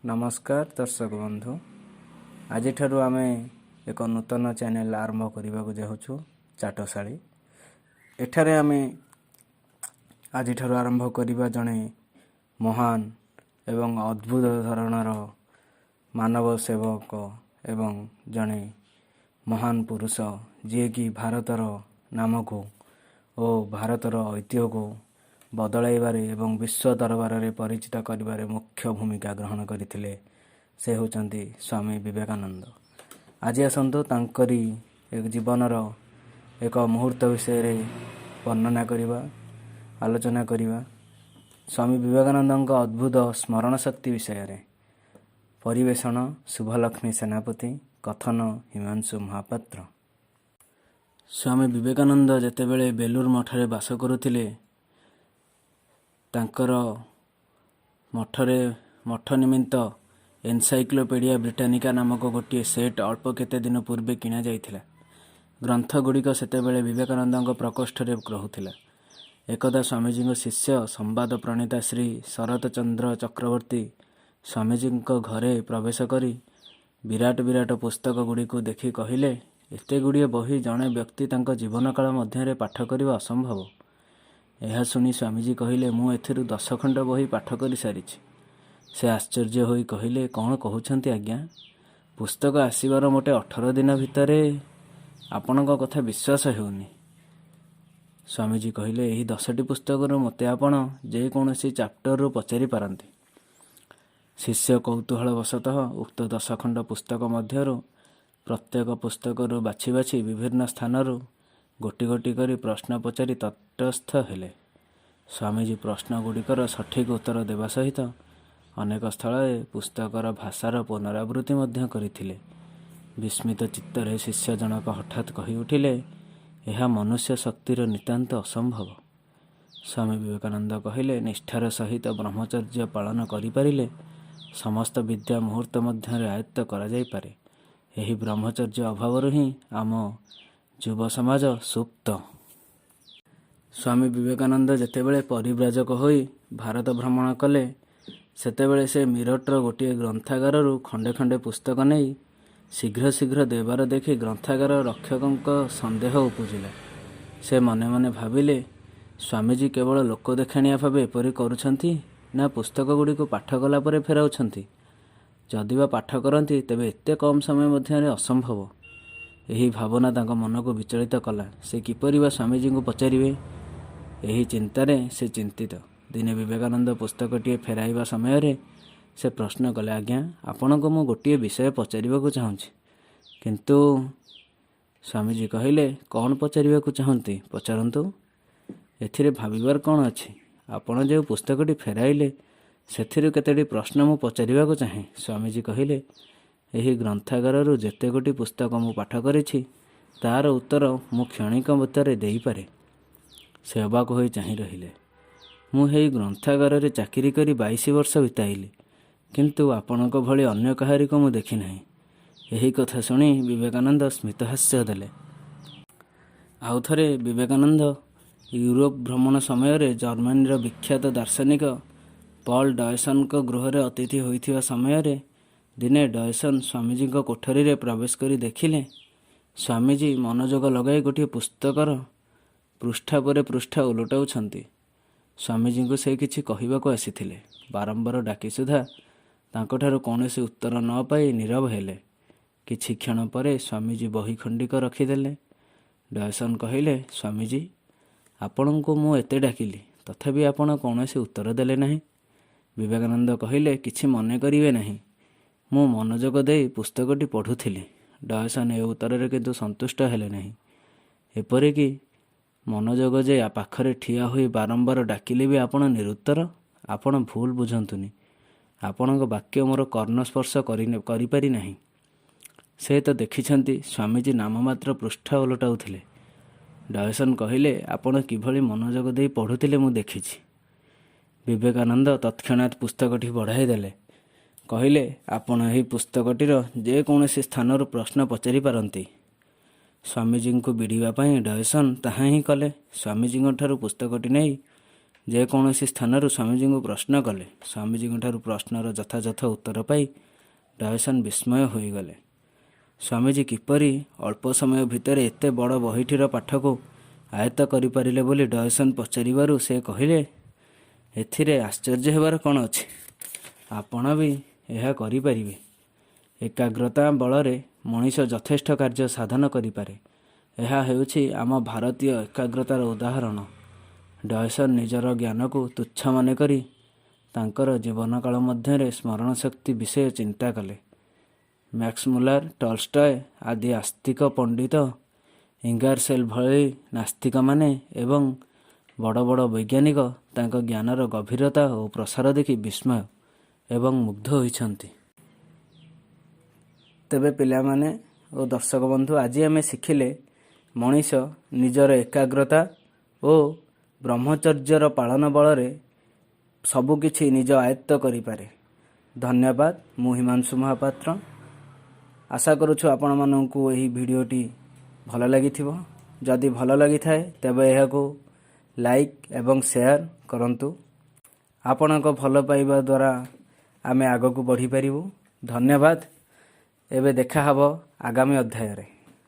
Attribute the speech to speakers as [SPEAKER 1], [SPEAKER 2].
[SPEAKER 1] ନମସ୍କାର ଦର୍ଶକ ବନ୍ଧୁ, ଆଜିଠାରୁ ଆମେ ଏକ ନୂତନ ଚ୍ୟାନେଲ୍ ଆରମ୍ଭ କରିବାକୁ ଯାଉଛୁ, ଚାଟଶାଳୀ। ଏଠାରେ ଆମେ ଆଜିଠାରୁ ଆରମ୍ଭ କରିବା ଜଣେ ମହାନ ଏବଂ ଅଦ୍ଭୁତ ଧରଣର ମାନବ ସେବକ ଏବଂ ଜଣେ ମହାନ ପୁରୁଷ, ଯିଏକି ଭାରତର ନାମକୁ ଓ ଭାରତର ଐତିହ୍ୟକୁ ବଦଳାଇବାରେ ଏବଂ ବିଶ୍ୱ ଦରବାରରେ ପରିଚିତ କରିବାରେ ମୁଖ୍ୟ ଭୂମିକା ଗ୍ରହଣ କରିଥିଲେ। ସେ ହେଉଛନ୍ତି ସ୍ୱାମୀ ବିବେକାନନ୍ଦ। ଆଜି ଆସନ୍ତୁ ତାଙ୍କରି ଜୀବନର ଏକ ମୁହୂର୍ତ୍ତ ବିଷୟରେ ବର୍ଣ୍ଣନା କରିବା, ଆଲୋଚନା କରିବା ସ୍ୱାମୀ ବିବେକାନନ୍ଦଙ୍କ ଅଦ୍ଭୁତ ସ୍ମରଣ ଶକ୍ତି ବିଷୟରେ। ପରିବେଷଣ ଶୁଭଲକ୍ଷ୍ମୀ ସେନାପତି, କଥନ ହିମାଂଶୁ ମହାପାତ୍ର। ସ୍ୱାମୀ ବିବେକାନନ୍ଦ ଯେତେବେଳେ ବେଲୁର ମଠରେ ବାସ କରୁଥିଲେ, ତାଙ୍କର ମଠରେ ମଠ ନିମିତ୍ତ ଏନସାଇକ୍ଲୋପିଡ଼ିଆ ବ୍ରିଟାନିକା ନାମକ ଗୋଟିଏ ସେଟ୍ ଅଳ୍ପ କେତେ ଦିନ ପୂର୍ବେ କିଣାଯାଇଥିଲା। ଗ୍ରନ୍ଥଗୁଡ଼ିକ ସେତେବେଳେ ବିବେକାନନ୍ଦଙ୍କ ପ୍ରକୋଷ୍ଠରେ ରହୁଥିଲା। ଏକଦା ସ୍ୱାମୀଜୀଙ୍କ ଶିଷ୍ୟ ସମ୍ବାଦ ପ୍ରଣେତା ଶ୍ରୀ ଶରତ ଚନ୍ଦ୍ର ଚକ୍ରବର୍ତ୍ତୀ ସ୍ୱାମୀଜୀଙ୍କ ଘରେ ପ୍ରବେଶ କରି ବିରାଟ ବିରାଟ ପୁସ୍ତକଗୁଡ଼ିକୁ ଦେଖି କହିଲେ, "ଏତେ ଗୁଡ଼ିଏ ବହି ଜଣେ ବ୍ୟକ୍ତି ତାଙ୍କ ଜୀବନକାଳ ମଧ୍ୟରେ ପାଠ କରିବା ଅସମ୍ଭବ।" ଏହା ଶୁଣି ସ୍ୱାମୀଜୀ କହିଲେ, "ମୁଁ ଏଥିରୁ 10 ଖଣ୍ଡ ବହି ପାଠ କରିସାରିଛି।" ସେ ଆଶ୍ଚର୍ଯ୍ୟ ହୋଇ କହିଲେ, "କ'ଣ କହୁଛନ୍ତି ଆଜ୍ଞା? ପୁସ୍ତକ ଆସିବାର ମୋଟେ 18 ଦିନ ଭିତରେ? ଆପଣଙ୍କ କଥା ବିଶ୍ୱାସ ହେଉନି।" ସ୍ୱାମୀଜୀ କହିଲେ, "ଏହି 10ଟି ପୁସ୍ତକରୁ ମୋତେ ଆପଣ ଯେକୌଣସି ଚାପ୍ଟରରୁ ପଚାରି ପାରନ୍ତି।" ଶିଷ୍ୟ କୌତୂହଳବଶତଃ ଉକ୍ତ 10 ଖଣ୍ଡ ପୁସ୍ତକ ମଧ୍ୟରୁ ପ୍ରତ୍ୟେକ ପୁସ୍ତକରୁ ବାଛି ବାଛି ବିଭିନ୍ନ ସ୍ଥାନରୁ ଗୋଟି ଗୋଟି କରି ପ୍ରଶ୍ନ ପଚାରି ତଟସ୍ଥ ହେଲେ। ସ୍ୱାମୀଜୀ ପ୍ରଶ୍ନଗୁଡ଼ିକର ସଠିକ୍ ଉତ୍ତର ଦେବା ସହିତ ଅନେକ ସ୍ଥଳରେ ପୁସ୍ତକର ଭାଷାର ପୁନରାବୃତ୍ତି ମଧ୍ୟ କରିଥିଲେ। ବିସ୍ମିତ ଚିତ୍ତରେ ଶିଷ୍ୟ ଜଣକ ହଠାତ୍ କହି ଉଠିଲେ, "ଏହା ମନୁଷ୍ୟ ଶକ୍ତିର ନିତାନ୍ତ ଅସମ୍ଭବ।" ସ୍ୱାମୀ ବିବେକାନନ୍ଦ କହିଲେ, "ନିଷ୍ଠାର ସହିତ ବ୍ରହ୍ମଚର୍ଯ୍ୟ ପାଳନ କରିପାରିଲେ ସମସ୍ତ ବିଦ୍ୟା ମୁହୂର୍ତ୍ତ ମଧ୍ୟରେ ଆୟତ୍ତ କରାଯାଇପାରେ। ଏହି ବ୍ରହ୍ମଚର୍ଯ୍ୟ ଅଭାବରୁ ହିଁ ଆମ ଯୁବ ସମାଜ ସୁପ୍ତ।" ସ୍ୱାମୀ ବିବେକାନନ୍ଦ ଯେତେବେଳେ ପରିବ୍ରାଜକ ହୋଇ ଭାରତ ଭ୍ରମଣ କଲେ, ସେତେବେଳେ ସେ ମିରଟର ଗୋଟିଏ ଗ୍ରନ୍ଥାଗାରରୁ ଖଣ୍ଡେ ଖଣ୍ଡେ ପୁସ୍ତକ ନେଇ ଶୀଘ୍ର ଶୀଘ୍ର ଦେବାର ଦେଖି ଗ୍ରନ୍ଥାଗାର ରକ୍ଷକଙ୍କ ସନ୍ଦେହ ଉପୁଜିଲା। ସେ ମନେ ମନେ ଭାବିଲେ, ସ୍ୱାମୀଜୀ କେବଳ ଲୋକ ଦେଖାଣିଆ ଭାବେ ଏପରି କରୁଛନ୍ତି ନା ପୁସ୍ତକଗୁଡ଼ିକୁ ପାଠ କଲା ପରେ ଫେରାଉଛନ୍ତି? ଯଦି ବା ପାଠ କରନ୍ତି, ତେବେ ଏତେ କମ୍ ସମୟ ମଧ୍ୟରେ ଅସମ୍ଭବ। ଏହି ଭାବନା ତାଙ୍କ ମନକୁ ବିଚଳିତ କଲା। ସେ କିପରି ବା ସ୍ୱାମୀଜୀଙ୍କୁ ପଚାରିବେ, ଏହି ଚିନ୍ତାରେ ସେ ଚିନ୍ତିତ। ଦିନେ ବିବେକାନନ୍ଦ ପୁସ୍ତକଟିଏ ଫେରାଇବା ସମୟରେ ସେ ପ୍ରଶ୍ନ କଲେ, "ଆଜ୍ଞା, ଆପଣଙ୍କୁ ମୁଁ ଗୋଟିଏ ବିଷୟ ପଚାରିବାକୁ ଚାହୁଁଛି, କିନ୍ତୁ।" ସ୍ୱାମୀଜୀ କହିଲେ, "କ'ଣ ପଚାରିବାକୁ ଚାହାନ୍ତି, ପଚାରନ୍ତୁ। ଏଥିରେ ଭାବିବାର କ'ଣ ଅଛି? ଆପଣ ଯେଉଁ ପୁସ୍ତକଟି ଫେରାଇଲେ, ସେଥିରୁ କେତୋଟି ପ୍ରଶ୍ନ ମୁଁ ପଚାରିବାକୁ ଚାହେଁ।" ସ୍ୱାମୀଜୀ କହିଲେ, "ଏହି ଗ୍ରନ୍ଥାଗାରରୁ ଯେତେଗୋଟି ପୁସ୍ତକ ମୁଁ ପାଠ କରିଛି, ତା'ର ଉତ୍ତର ମୁଁ କ୍ଷଣିକ ଭିତରେ ଦେଇପାରେ।" ସେ ଅବାକ ହୋଇ ଚାହିଁ ରହିଲେ। "ମୁଁ ଏହି ଗ୍ରନ୍ଥାଗାରରେ ଚାକିରି କରି 22 ବର୍ଷ ବିତାଇଲି, କିନ୍ତୁ ଆପଣଙ୍କ ଭଳି ଅନ୍ୟ କାହାରିକୁ ମୁଁ ଦେଖିନାହିଁ।" ଏହି କଥା ଶୁଣି ବିବେକାନନ୍ଦ ସ୍ମିତହାସ୍ୟ ଦେଲେ। ଆଉ ଥରେ ବିବେକାନନ୍ଦ ୟୁରୋପ ଭ୍ରମଣ ସମୟରେ ଜର୍ମାନୀର ବିଖ୍ୟାତ ଦାର୍ଶନିକ ପଲ୍ ଡୟସନ୍ଙ୍କ ଗୃହରେ ଅତିଥି ହୋଇଥିବା ସମୟରେ ଦିନେ ଡୟସନ୍ ସ୍ୱାମୀଜୀଙ୍କ କୋଠରୀରେ ପ୍ରବେଶ କରି ଦେଖିଲେ, ସ୍ୱାମୀଜୀ ମନୋଯୋଗ ଲଗାଇ ଗୋଟିଏ ପୁସ୍ତକର ପୃଷ୍ଠା ପରେ ପୃଷ୍ଠା ଓଲଟାଉଛନ୍ତି। ସ୍ୱାମୀଜୀଙ୍କୁ ସେ କିଛି କହିବାକୁ ଆସିଥିଲେ। ବାରମ୍ବାର ଡାକି ସୁଦ୍ଧା ତାଙ୍କଠାରୁ କୌଣସି ଉତ୍ତର ନ ପାଇ ନୀରବ ହେଲେ। କିଛି କ୍ଷଣ ପରେ ସ୍ୱାମୀଜୀ ବହି ଖଣ୍ଡିକ ରଖିଦେଲେ। ଡୟସନ୍ କହିଲେ, "ସ୍ୱାମୀଜୀ, ଆପଣଙ୍କୁ ମୁଁ ଏତେ ଡାକିଲି, ତଥାପି ଆପଣ କୌଣସି ଉତ୍ତର ଦେଲେ ନାହିଁ।" ବିବେକାନନ୍ଦ କହିଲେ, "କିଛି ମନେ କରିବେ ନାହିଁ। ମୁଁ ମନୋଯୋଗ ଦେଇ ପୁସ୍ତକଟି ପଢ଼ୁଥିଲି।" ଡୟସନ୍ ଏ ଉତ୍ତରରେ କିନ୍ତୁ ସନ୍ତୁଷ୍ଟ ହେଲେ ନାହିଁ। "ଏପରିକି ମନୋଯୋଗ ଯେ ପାଖରେ ଠିଆ ହୋଇ ବାରମ୍ବାର ଡାକିଲେ ବି ଆପଣ ନିରୁତ୍ତର? ଆପଣ ଭୁଲ ବୁଝନ୍ତୁନି। ଆପଣଙ୍କ ବାକ୍ୟ ମୋର କର୍ଣ୍ଣ ସ୍ପର୍ଶ କରିପାରି ନାହିଁ।" ସେ ତ ଦେଖିଛନ୍ତି, ସ୍ୱାମୀଜୀ ନାମମାତ୍ର ପୃଷ୍ଠା ଓଲଟାଉଥିଲେ। ଡୟସନ୍ କହିଲେ, "ଆପଣ କିଭଳି ମନୋଯୋଗ ଦେଇ ପଢ଼ୁଥିଲେ, ମୁଁ ଦେଖିଛି।" ବିବେକାନନ୍ଦ ତତ୍କ୍ଷଣାତ୍ ପୁସ୍ତକଟି ବଢ଼ାଇ ଦେଲେ। କହିଲେ, "ଆପଣ ଏହି ପୁସ୍ତକଟିର ଯେକୌଣସି ସ୍ଥାନରୁ ପ୍ରଶ୍ନ ପଚାରି ପାରନ୍ତି।" ସ୍ୱାମୀଜୀଙ୍କୁ ବିଡ଼ିବା ପାଇଁ ଡୟସନ୍ ତାହା ହିଁ କଲେ। ସ୍ୱାମୀଜୀଙ୍କଠାରୁ ପୁସ୍ତକଟି ନେଇ ଯେକୌଣସି ସ୍ଥାନରୁ ସ୍ୱାମୀଜୀଙ୍କୁ ପ୍ରଶ୍ନ କଲେ। ସ୍ୱାମୀଜୀଙ୍କଠାରୁ ପ୍ରଶ୍ନର ଯଥାଯଥ ଉତ୍ତର ପାଇ ଡୟସନ୍ ବିସ୍ମୟ ହୋଇଗଲେ। ସ୍ୱାମୀଜୀ କିପରି ଅଳ୍ପ ସମୟ ଭିତରେ ଏତେ ବଡ଼ ବହିଟିର ପାଠକୁ ଆୟତ୍ତ କରିପାରିଲେ ବୋଲି ଡୟସନ୍ ପଚାରିବାରୁ ସେ କହିଲେ, "ଏଥିରେ ଆଶ୍ଚର୍ଯ୍ୟ ହେବାର କ'ଣ ଅଛି? ଆପଣ ବି ଏହା କରିପାରିବେ। ଏକାଗ୍ରତା ବଳରେ ମଣିଷ ଯଥେଷ୍ଟ କାର୍ଯ୍ୟ ସାଧନ କରିପାରେ। ଏହା ହେଉଛି ଆମ ଭାରତୀୟ ଏକାଗ୍ରତାର ଉଦାହରଣ।" ଡୟସନ୍ ନିଜର ଜ୍ଞାନକୁ ତୁଚ୍ଛ ମନେକରି ତାଙ୍କର ଜୀବନକାଳ ମଧ୍ୟରେ ସ୍ମରଣଶକ୍ତି ବିଷୟ ଚିନ୍ତା କଲେ। ମ୍ୟାକ୍ସମୁଲାର, ଟଲଷ୍ଟୟ ଆଦି ଆସ୍ତିକ ପଣ୍ଡିତ, ଇଙ୍ଗାରସେଲ୍ ଭଳି ନାସ୍ତିକମାନେ ଏବଂ ବଡ଼ ବଡ଼ ବୈଜ୍ଞାନିକ ତାଙ୍କ ଜ୍ଞାନର ଗଭୀରତା ଓ ପ୍ରସାର ଦେଖି ବିସ୍ମୟ ଏବଂ ମୁଗ୍ଧ ହୋଇଛନ୍ତି। ତେବେ ପିଲାମାନେ ଓ ଦର୍ଶକ ବନ୍ଧୁ, ଆଜି ଆମେ ଶିଖିଲେ ମଣିଷ ନିଜର ଏକାଗ୍ରତା ଓ ବ୍ରହ୍ମଚର୍ଯ୍ୟର ପାଳନ ବଳରେ ସବୁକିଛି ନିଜ ଆୟତ୍ତ କରିପାରେ। ଧନ୍ୟବାଦ। ମୁଁ ହିମାଂଶୁ ମହାପାତ୍ର। ଆଶା କରୁଛୁ ଆପଣମାନଙ୍କୁ ଏହି ଭିଡ଼ିଓଟି ଭଲ ଲାଗିଥିବ। ଯଦି ଭଲ ଲାଗିଥାଏ, ତେବେ ଏହାକୁ ଲାଇକ୍ ଏବଂ ସେୟାର କରନ୍ତୁ। ଆପଣଙ୍କ ଭଲ ପାଇବା ଦ୍ୱାରା ଆମେ ଆଗକୁ ବଢ଼ିପାରିବୁ। ଧନ୍ୟବାଦ। ଏବେ ଦେଖା ହେବ ଆଗାମୀ ଅଧ୍ୟାୟରେ।